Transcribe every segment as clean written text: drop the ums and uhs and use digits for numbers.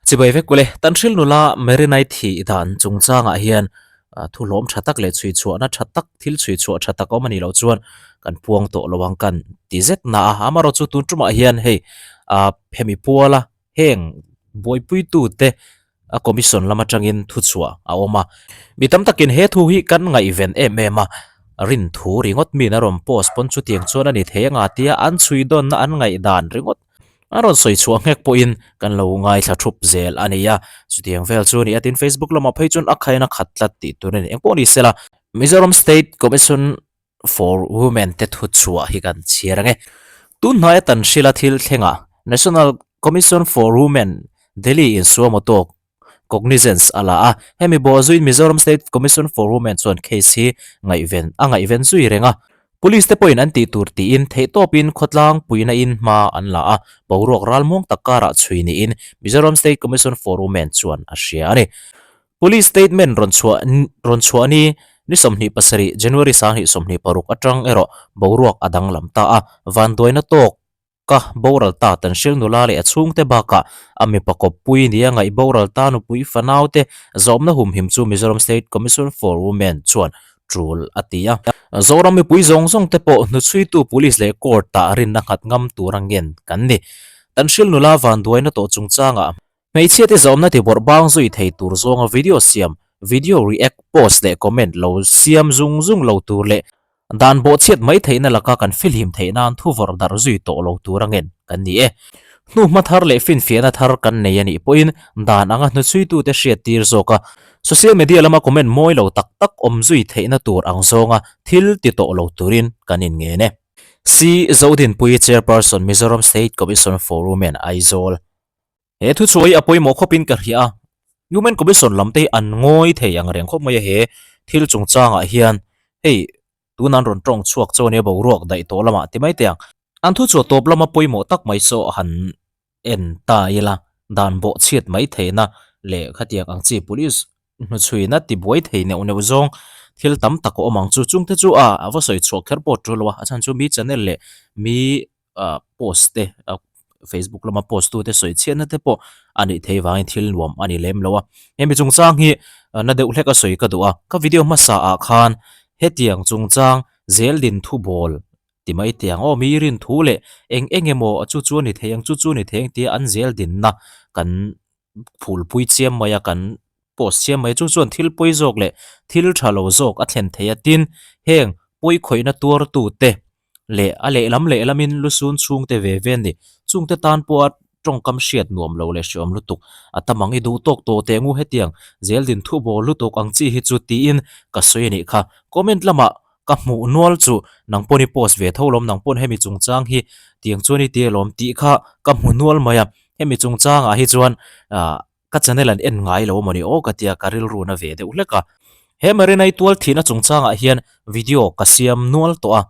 Chibai vek ule, Tanhril nula Marinai thih dan chungchangah hian thu hlawm tha tak leh chhui chhuahna tha tak, thil chhui chhuah tha tak awm a nih loh chuan kan puang tawh lo ang kan ti zet na a. Amaherawhchu tun tumah hian hei hemi puala heng buaipuitute a commission lam atangin thuchhuah a awm a. Mi tam takin he thu hi kan ngaihven em em a, rin thu ringawt min a rawn post pawn chutiang chuan a ni thei anga tia an chhui dawnna an ngaihdan ringawt a rawn sawi chhuah nghek pawhin kan lo ngaithla thup zel a ni a. Chutiang vel chu a ni a, tin Facebook lamah phei chuan a khain a khat tlat tih tur a ni. Engpawh ni sela Mizoram State Commission for Women te thu chhuah hi kan chhiar ang e. Tun hnaia tan hrila thil thlengah National Commission for Women, Delhi in suam tawk cognizance a la a. Hemi bawh zuiin Mizoram State Commission for Women chuan case hi ngaihven a ngaihven zui reng a. Police te pawhin an tih tur tiin theihtawpin khawtlang puina in hma an la a, boruak ralmuang tak karah chhui niin Mizoram State Commission for Women chuan a hria a ni. Police statement rawn chhuah rawn chhuah ni ni 27 January 2026 atang erawh boruak a danglam ta a, vanduaina tawk ka boral ta Tanhril nula leh a chhungte bakah a mipa kawppui nia ngaih boral ta nupui fanau te zawmna humhim chu Mizoram State Commission for Women chuan tul a ti a. Zoram mipui zawng zawng te pawh hnuchhuitu Police leh Court ah rinna nghat ngam tura ngen kan ni. Tanhril nula vanduaina tawh chungchangah Hmeichhia te zawmna ti bawrh bang zui thei tur zawnga video siam, video react, post leh comment lo siam zung zung lo tur leh dan bawhchhiat mai theihna laka kan filhim theih nan thu vawrh darh zui tawh lo tur a ngen kan ni e. Hnuhma thar leh finfiahna thar kan nei a nih pawhin dan anga hnuchhuitute hriat tir zawk a, social media lama comment mawi lo tak tak awm zui theihna tur ang zawnga thil ti tawh lo turin kan inngen e. C. Zodinpui Chairperson Mizoram State Commission for Women Aizawl. He thuchhuah hi a pawimawh khawpin ka hria a, Human Commission lam te hi an ngawi thei ang reng khawp mai a he thil chungchangah hian hei tuna an rawn tawng chhuak chu ania boruak daih tawh lamah ti mai teh ang. An thuchhuah tawp lama pawimawh tak mai saw han en ta ila dan bawh chhiat mai theihna leh khatiang ang chi police hnuchhuina tibuai thei neuh neuh zawng thil tam tak a awm ang chu chungte chu a a va sawi chhuah kher pawh tul lo a, a chhan chu mi channel leh mi ah post te ah facebook lama post tu te sawi chhiatna te pawh a nih theih vangin thil nuam a ni lem lo a hemi chungchang hi na deuh hlek a sawi ka duh a ka video hmasa ah khan hetiang chungchang zel din thu bawl ti mai teh ang aw mi rin thu leh eng eng emaw chu chu a ni thei ang chu chu a ni thei ang tia an zel dinna kan phulpui chiam mai a kan post chiam mai chu chuan thil pawi zawk leh thil tha lo zawk a thlen thei a tin heng pawi khawihna tuar tu te leh a lehlam lehlamin lusun chhungte ve ve a ni. Chungte tan pawha tawngkam hriat nuam lo leh hreawm lutuk a tam ang i duh tawk tawh teh ngu hetiang zeldin thu bawl lutuk ang chi hi chu tiin ka sawi a nih kha. Comment lamah ka hmuh nual chu nang pawn i post ve tho lawm nang pawn hemi chungchang hi tiang chuan i ti alawm tih kha ka hmu nual mai a. Hemi chungchangah hi chuan ah Ka channel an en ngai lo mawni aw ka tia ka rilru na ve deuh hlek a. He Marinai tual thihna chungchangah hian video ka siam nual tawh a,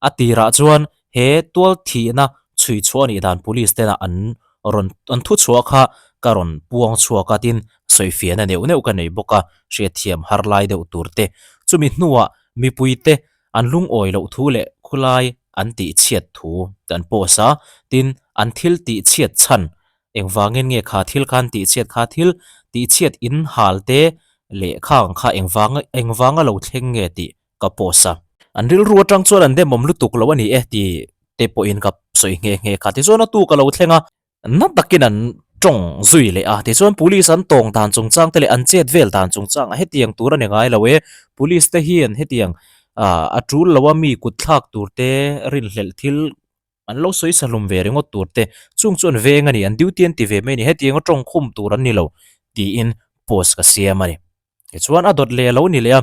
a tirah chuan he tual thihna chhui chhuah anih dan police tena an rawn an thu chhuah kha ka rawn puang chhuak a tin sawifiahna neuh neuh ka nei bawk a, hriatthiam har lai deuh tur te. Chumi hnuah mipui te an lungawi loh thu leh khulai an tih chhiat thu kan post a, tin an thil tih chhiat chhan Engvangin nge kha thil khan tihchhiat kha thil tihchhiat in hal te leh kha ang kha engvang engvanga lo thleng nge tih ka post a. An rilru atang chuan an demawm lutuk lo a ni e ti te pawhin ka sawi nghe nghe kha. Tichuan a tuk a lo thleng a, na takin an tawng zui leh a. Tichuan police an tawng dan chungchang te leh an chet vel dan chungchang ah hetiang tur a ni ngai lo e. Police te hian hetiang ah a tul lo a mi kut thlak tur te rinhlelh thil An lo sawi sahlum ve ringawt tur te, chung chu an veng a ni, an duty an ti ve mai a ni, hetiang a tawng khum tur an ni lo tiin post ka siam a ni. Tichuan a dawt leh a lo ni leh a,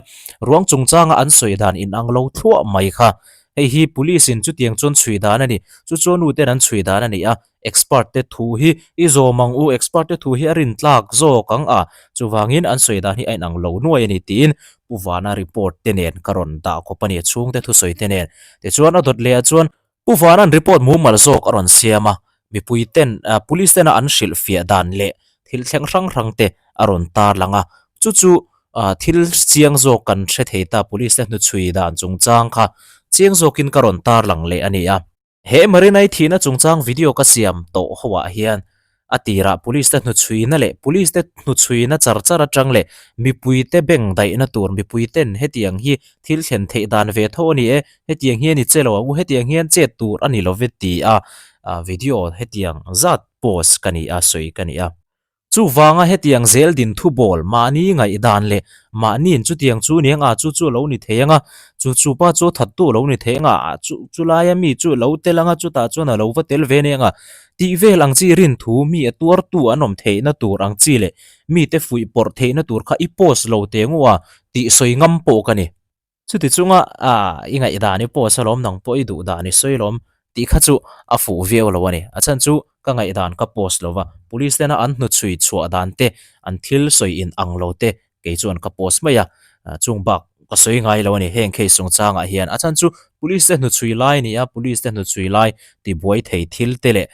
ruang chungchanga an sawi dan inang lo thluah mai kha. Hei hi police in chutiang chuan chhui dan a ni, chu chu nu ten an chhui dan a ni a, expert te thu hi i zawm ang u, expert te thu hi a rintlak zawk ang a, chuvangin an sawi dan hi a inang lo nuai a ni tiin Pu Vana report te nen ka rawn dah khawp a ni, chhungte thusawi te nen. Tichuan a dawt leh ah chuan Pu Vana'n report mumal zawk a rawn siam a, mipui ten police tena an hrilh fiah dan leh thil thleng hrang hrang te a rawn tarlang a, chu chu thil chiang zawk kan hre thei ta police te hnuchhui dan chungchang kha chiang zawkin ka rawn tarlang leh a ni a. He Marinai thihna chungchang video ka siam tawh ho ah hian. A tirah police te hnuchhuina leh police te hnuchhuina char char atang leh mipuite beng daihna tur mipuiten hetiang hi thil thlen theih dan ve tho a ni e, hetiang hian i che lo ang u, hetiang hian chet tur a ni lo ve ti a video hetiang zat post ka ni a, sawi ka ni a. Chuvanga hetiang zel din thu bawl mahni ngaihdan leh mahniin chutiang chu ni anga chu chu a lo ni thei anga, chu chu pa chu a thattu a lo ni thei anga, chu chu laia mi chu a lo tel anga chutah chuan a lo va tel ve nia anga tih vel ang chi rin thu mi a tuartu an awm theihna tur ang chi leh mite fuih pawrh theihna tur kha i post lo teh ngu a tih sawi ngam pawh ka ni. Chuti chunga ah i ngaihdan i post alawm nang pawh i duh dan i sawi alawm tih kha chu a fuh viau lo a ni. A chhan chu ka ngaihdan ka post lo va, police tena an hnuchhui chhuah dan te, an thil sawi in ang lo te kei chuan ka post mai a, chung bak ka sawi ngai lo a ni heng case chungchangah hian. A chhan chu police te hnuchhui lai a ni a, police te hnuchhui lai tibuai thei thil te leh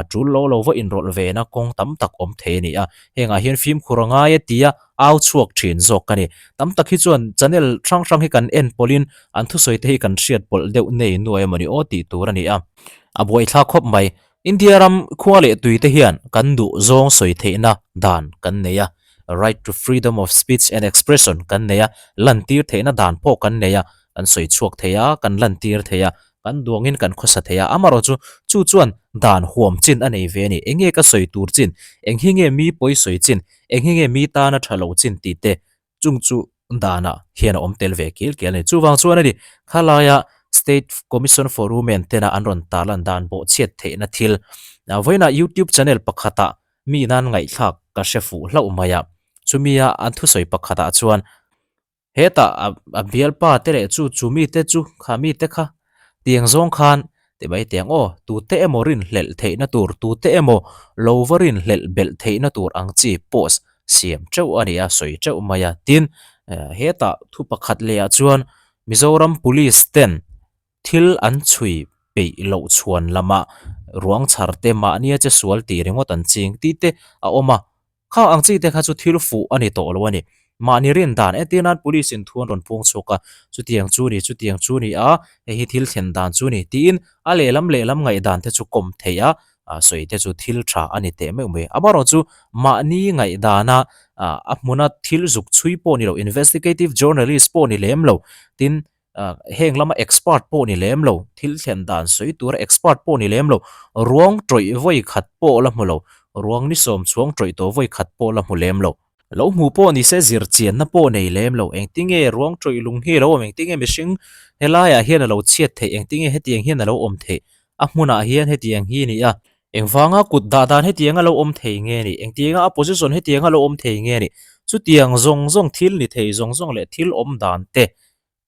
tul lo lo va inrawlh ve na kawng tam tak awm thei a ni a, hengah hian fimkhur a ngai a ti a, au chhuak thin zawk ka ni. Tam tak hi chuan channel hrang hrang hi kan en pawlhin an thusawi te hi kan hriat pawlh deuh nei nuai emawni aw tih tur a ni a. A buaithlak khawp mai. India ram khua leh tui te hian kan duh zawng sawi theihna dan kan nei a, right to freedom of speech and expression kan nei a, lantir theihna dan pawh kan nei a, kan sawi chhuak thei a, kan lantir thei a, kan duangin kan khawsa thei a. Amaherawhchu chu chu chuan dan huam chin a nei ve a ni. Eng nge ka sawi tur chin? Eng hi nge mi pawi sawi chin? Eng hi nge mi tana tha lo chin tih te chung chu danah hian a awm tel ve kil kel a ni. Chuvang chuan a ni, khalaia State Commission for Women tena an rawn tarlan dan bawhchhiat theihna thil vawiinah YouTube channel pakhatah mi nan ngaihthlak ka hre fuh hlauh mai a. Chumia an thusawi pakhatah chuan Hetah a bialpa te leh chu chu mite chu kha mite kha tiang zawng khan ti mai teh ang aw, tute emaw rinhlelh theihna tur, tute emaw lo va rinhlelh belh theihna tur ang chi post siam teuh a ni a, sawi teuh mai a. Tin, hetah thu pakhat leh ah chuan Mizoram Police ten thil an chhui peih loh chhuan lamah ruang chhar te mahnia che sual tih ringawt an ching tih te a awm a. Khang ang chi te kha chu thil fuh a ni tawh lo a ni. Mahni rin dan entir nan police in thu an rawn pung chhuak a, chutiang chu ni, chutiang chu ni a, hei hi thil thlen dan chu ni tiin a lehlam lehlam ngaihdan te chu kawm theih a, sawi te chu thil tha a ni teh meuh mai. Amaherawhchu chu mahni ngaihdana a hmuna thil zuk chhui pawh ni lo, investigative journalist pawh ni lem lo, tin heng lama expert pawh ni lem lo, thil thlen dan sawi tura expert pawh ni lem lo, ruang tawih vawi khat pawh la hmu lo, ruang ni sawm chhuang tawih tawh vawi khat pawh la hmu lem lo. Lo hmu pawh ni se zir chianna pawh nei lem lo, engtinge ruang tawih lung hi a lo awm, engtinge mihring helaiah hian a lo chhiat theih, engtinge hetiang hian a lo awm theih, a hmunah hian hetiang hi a ni a, engvanga kut dah dan hetiang a lo awm thei nge ni, engtinga a position hetiang a lo awm thei nge ni, chutiang zawng zawng thil ni thei zawng zawng leh thil awm dan te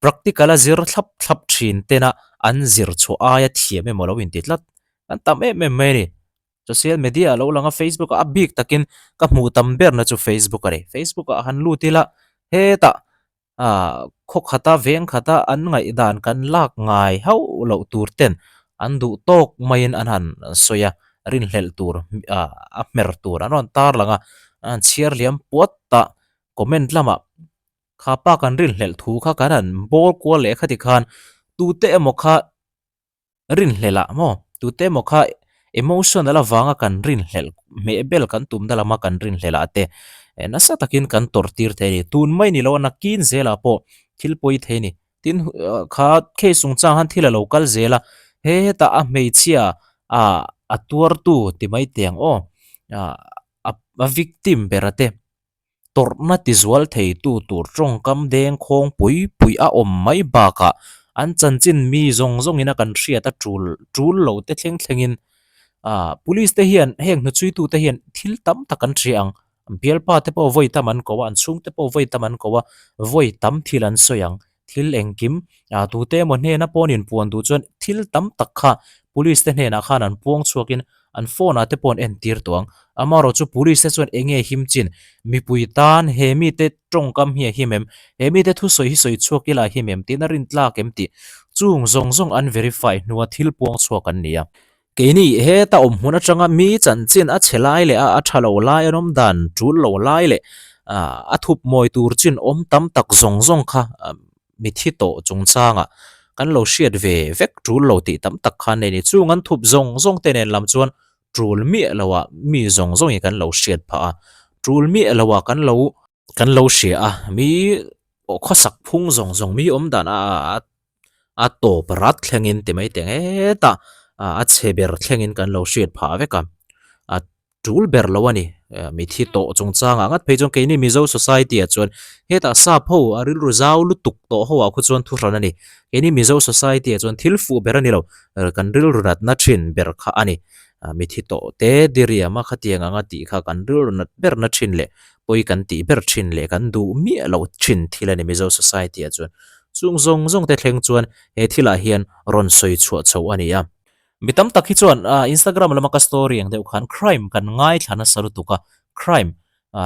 Practical a zir thlap thlap thin tena an zir chhuah aia thiam emaw lo inti tlat. Kan tam em em mai a ni. Social media a lo lang a, Facebook ah a bik takin ka hmuh tam berna chu Facebook a ni. Facebook ah han lut ila hetah ah khaw khata veng khata an ngaihdan kan lak ngai hauh loh tur ten an duh tawk maiin an han sawi a, rinhlelh tur ah a hmer tur an rawn tar lang a, an han chhiar liam puat a, comment lamah Kha pa kan rinhlelh thu kha kan han bawl kual leh khati khan tute emaw kha rinhlelh ah maw tute emaw kha emotional avanga kan rinhlelh hmeh bel kan tumna lama kan rinhlelh ah te nasa takin kan tawrh tir thei a ni. Tun mai ni lo a nakin zelah pawh thil pawi thei a ni. Tin kha case chungchang han thil a lo kal zel a, hetah a hmeichhia ah a tuartu ti mai teh ang aw a victim ber a te. Tawrhna tizual theitu tur tawngkam deng khawng pui pui a awm mai bakah an chanchin mi zawng zawngin a kan hriat a tul tul lo te thleng thlengin ah police te hian heng hnuchhuitu te hian thil tam tak an hria ang. Bialpa te pawh vawi tam an ko a, an chhungte pawh vawi tam an ko a, vawi tam thil an sawi ang. Thil engkim ah tute emaw hnena pawn inpuan duh chuan thil tam tak kha police te hnenah khan an puang chhuakin an phone ah te pawh an entir tawh ang. Amaherawh chu police te chuan eng nge him chin? Mipui tan he mite tawngkam hi a him em? He mite thusawi hi sawi chhuak ila a him em? Tiin a rintlak em tih chung zawng zawng an verify hnua thil puang chhuak an ni a. Keini heta awm hmun atanga mi chanchin a chhe lai leh a a tha lo lai an awm dan tul lo lai leh a thup mawi tur chin awm tam tak zawng zawng kha mi thi tawh chungchangah kan lo hriat ve vek tul lo tih tam tak kha an nei a ni. Chung an thup zawng zawng te nen lam chuan. tul miah lo ah mi zawng zawng in kan lo hriat phah a, tul miah lo ah kan lo kan lo hria a, mi khawsak phung zawng zawng mi awm dan a a tawp rat thleng in ti mai teh hetah a chhe ber thleng in kan lo hriat phah vek a, a tul ber lo a ni. Mithi tawh chungchangah ngat phei chuan keini Mizo society ah chuan hetah sap ho a rilru zau lutuk tawh ho ah khu chuan thu hran a ni. Keini Mizo society ah chuan thil fuh ber a ni lo, kan rilru natna thin ber kha a ni. Mithi tawh te diriam a khatiang anga tih kha kan rilru nat ber na thin leh pawi kan tih ber thin leh kan duh miah loh thin thil a ni Mizo society ah chuan. Chung zawng zawng te thleng chuan he thilah hian rawn sawi chhuah chho a ni a. Mi tam tak hi chuan Instagram lama ka story ang deuh khan crime kan ngaithla nasa lutuk a, crime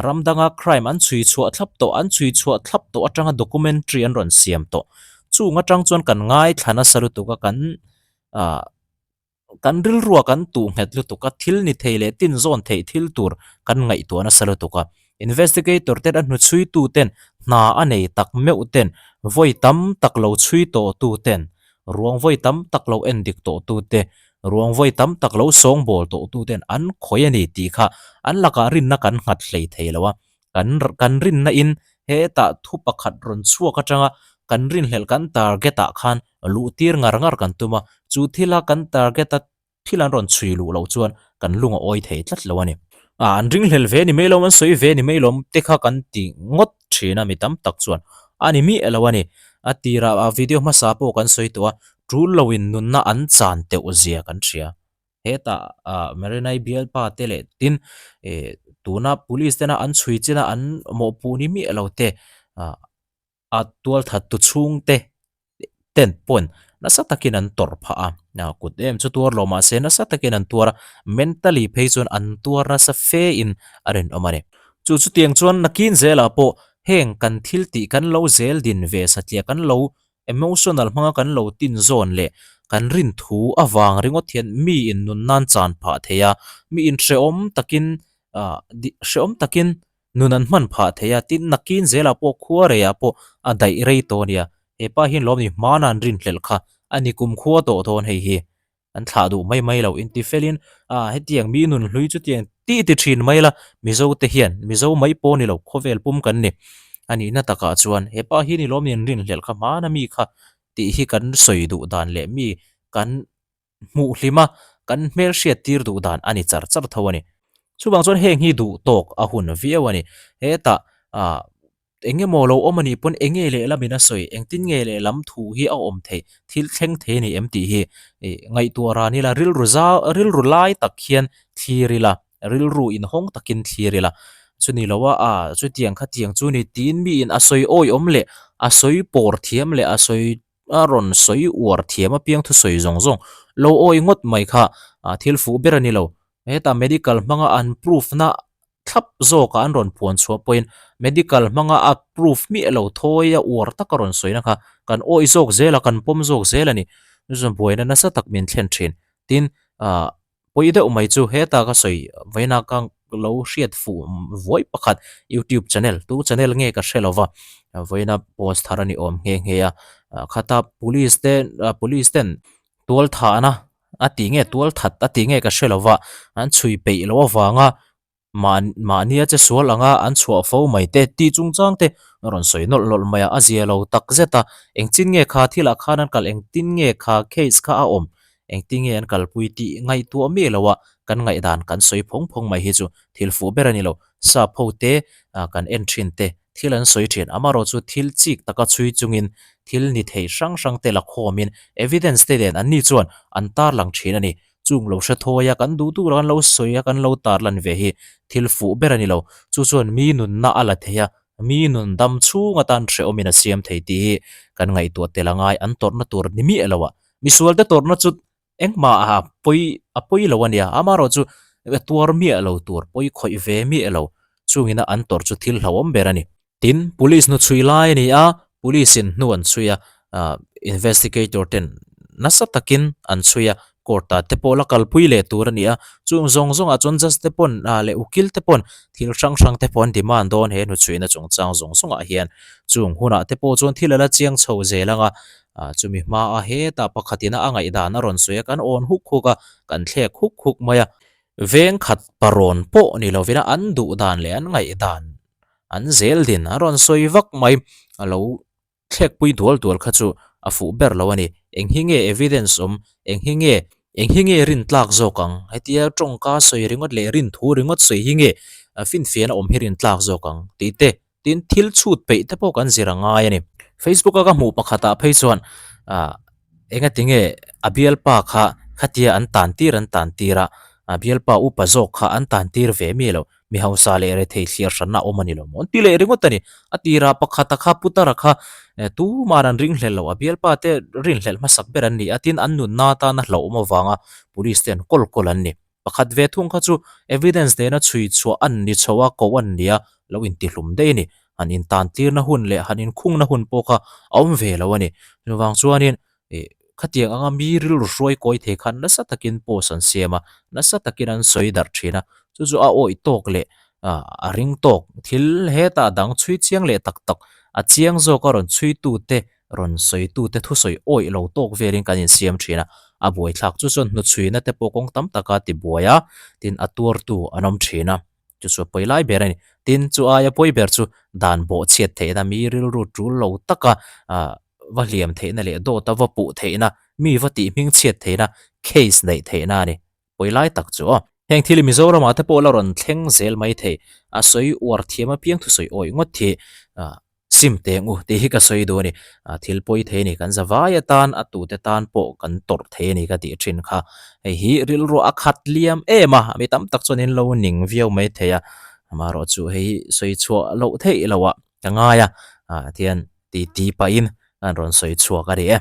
ram danga crime an chhui chhuah thlap tawh, an chhui chhuah thlap tawh atanga documentary an rawn siam tawh. Chung atang chuan kan ngaithla nasa lutuk a, kan kan rilrua kan tuh nghet lutuk a, thil ni thei leh tin zawn theih thil tur kan ngaihtuah nasa lutuk a. Investigator ten a hnuchhui tu ten hna a nei tak meuh ten vawi tam tak lo chhui tawh tu ten Ruang vawi tam tak lo en dik tawh tute, ruang vawi tam tak lo sawngbawl tawh tuten an khawi a ni tih kha an lakah rinna kan nghat hlei thei lo a. Kan kan rinna in hetah thu pakhat rawn chhuak atanga kan rinhlelh kan target ah khan luh tir ngar ngar kan tum a, chu thila kan target a Thil an rawn chhui luh loh chuan kan lung a awi thei tlat lo a ni. Ah, an ringhlel ve ni mai lawm, an sawi ve ni mai lawm te kha kan ti ngawt thin a mi tam tak chuan. A ni miah lo a ni. A tirah a video hmasa pawh kan sawi tawh a, tul loin nunna an chan teuh zia kan hria. Hetah ah Marinai bialpa te leh tin eh tuna police tena an chhui chin a an mawhpuh ni miah lo te ah a tualthat tu chhungte ten pawn nasa takin an tawrh phah a, kut em chu tuar lo mahse nasa takin an tuar a, mentally phei chuan an tuar nasa fe in a rinawm a ni. Chu chutiang chuan nakin zelah pawh heng kan thil tih kan lo zel din ve satliah kan lo emotional hmanga kan lo tin zawn leh kan rin thu avang ringawt hian mi in nun nan chan phah thei a, mi in hrehawm takin ah hrehawm takin Nun an hman phah thei a, tin nakin zelah pawh khua reiah pawh a daih rei tawh a nia. He pa hian lawm ni hmana an rinhlelh kha a ni kum khua tawh dawn hei hi. An thlah duh mai mai lo inti felin a hetiang mi nun hlui chutiang tih ti thin mai la Mizo te hian Mizo mai pawh ni lo khawvel pum kan ni. A nihna takah chuan he pa hi ni lawm ni an rinhlelh kha hmana mi kha tih hi kan sawi duh dan leh mi kan hmuh hlim a, kan hmel hriat tir duh dan a ni char char tho a ni. Chuvang chuan heng hi duh tawk a hun viau a ni. Hetah ah eng emaw lo awm a nih pawn eng nge lehlam in a sawi, engtin nge lehlam thu hi a awm theih, thil thleng thei a ni em tih hi ngaihtuah ran ila rilru zau rilru lai tak hian thlir ila, rilru inhawng takin thlir ila. Chuni lo a ah chutiang khatiang chu ni tiin miin a sawi awihawm leh a sawi pawr thiam leh a sawi A rawn sawi uar thiam apiang thusawi zawng zawng lo awi ngawt mai kha thil fuh ber a ni lo. Hetah medical hmanga an proof na thlap zawkah an rawn puan chhuah pawhin medical hmanga a proof miah lo thawi a uar taka rawn sawina kha kan awi zawk zel a, kan pawm zawk zel a ni. Chu buaina nasa tak min thlen thin. Tin, ah Pawi deuh mai chu heta ka sawi vawiina ka lo hriat fuh vuai pakhat youtube channel tu channel nge ka hre lova vawiina post thar a ni awm nghe nghe a khata police te police ten tual thahna a tih nge tual that a tih nge ka hre lova an chhui peih loh avanga Mahnia che sual anga an chhuah fo mai te tih chungchang te a rawn sawi nawlh nawlh mai a, a zia lo tak zet a, engtin nge kha thilah khan an kal, engtin nge kha case kha a awm, engtin nge an kalpui tih ngaihtuah miah lo a, kan ngaihdan kan sawi phawng phawng mai hi chu thil fuh ber a ni lo, sap ho te kan en thin te thil an sawi thin, amaherawh chu thil chik taka chhui chungin thil ni thei hrang hrang te la khawmin evidence te nen anni chuan an tarlang thin a ni. Chung lo hre thawi a, kan duh duh lo an lo sawi a, kan lo tarlan ve hi thil fuh ber a ni lo. Chu chuan mi nunna a la thei a, mi nun dam chhung atan hrehawmin a siam thei tih hi kan ngaihtuah tel a ngai. An tawrhna tur ni miah lo a, misualte tawrhna chu engmah a pawi a pawi lo a nia, amaherawh chu a tuar miah lo tur, pawi khawih ve miah lo chungina an tawrh chu thil hlauhawm ber a ni. Tin, police hnu chhui lai a ni a, police in hnu an chhui a, investigator ten nasa takin an chhui a, court ah te pawh la kalpui leh tur a ni a, chung zawng zawngah chuan judge te pawn leh ukil te pawn thil hrang hrang te pawh an demand dawn he hnu chhuina chungchang zawng zawngah hian chung hunah te pawh chuan thil a la chiang chho zel ang a, chumi hmaa hetah pakhatin a ngaihdan a rawn sawi a, kan awn huk huk a, kan thlek huk huk mai a. Veng khat parawn pawh ni lovin an duh dan leh an ngaih dan an zel din an rawn sawi vak mai a lo thlekpui dual dual kha chu a fuh ber lo a ni. Eng hi nge evidence awm? Eng hi nge eng hi nge rin tlak zawk ang? Hetia tawngka sawi ringawt leh rin thu ringawt sawi hi nge finfiahna awm hi rin tlak zawk ang tih te tin thil chhut peih te pawh kan zir a ngai a ni. Facebook a ka hmuh pakhatah phei chuan ah engati nge a bialpa kha khatia an tan tir an tan tir a, a bialpa upa zawk kha an tan tir ve mi lo, mi hausa leh rethei thliar hranna a awm a ni lo maw an ti leh ringawt a ni. A tirah pakhata kha putara kha tuman an ringhlel lo, a bialpa te rinhlelh hmasak ber an ni a, tin an nunna atana hlauhawm avanga police te an kawl kawl an ni. Pakhat ve thung kha chu evidence nena chhui chhuah an ni chho a, koh an ni a, lo intihlum daih a ni. Han intantirna hun leh han inkhungna hun pawh kha a awm ve lo a ni. Chuvang chuanin ih khatiang anga mi rilru hruai kawi thei khan nasa takin post an siam a, nasa takin an sawi darh thin a. Chu chu a awih tawk leh a ring tawk thil hetah dang chhui chiang leh tak tak a chiang zawka rawn chhuitute rawn sawitute thusawi awih lo tawk velin kan insiam thin a, a buaithlak chu chuan hnuchhuina te pawh kawng tam taka ti buai a, tin a tuartu an awm thin a, chu chu a pawi lai ber a ni. Tin, chu aia pawi ber chu dan bawhchhiat theihna, mi rilru tul lo taka ah va hliam theihna leh dawta va puh theihna, mi va tih hmingchhiat theihna, case neih theihna a ni. Pawi lai tak chu aw. Heng thil hi Mizoramah te pawh la rawn thleng zel mai thei, a sawi uar thiam apiang thusawi awih ngawt hi ah Sim teng u tih hi ka sawi duh a ni. Thil pawi thei a ni kan zavai atan a tute tan pawh kan tawrh thei a ni ka tih thin kha. Hei hi rilru a khat liam em a, mi tam tak chuan in lo ning viau mai thei a. Amaherawh chu hei hi sawi chhuah loh theih loh ah ka ngai a, ah tihian ti ti pahin an rawn sawi chhuak a ni e.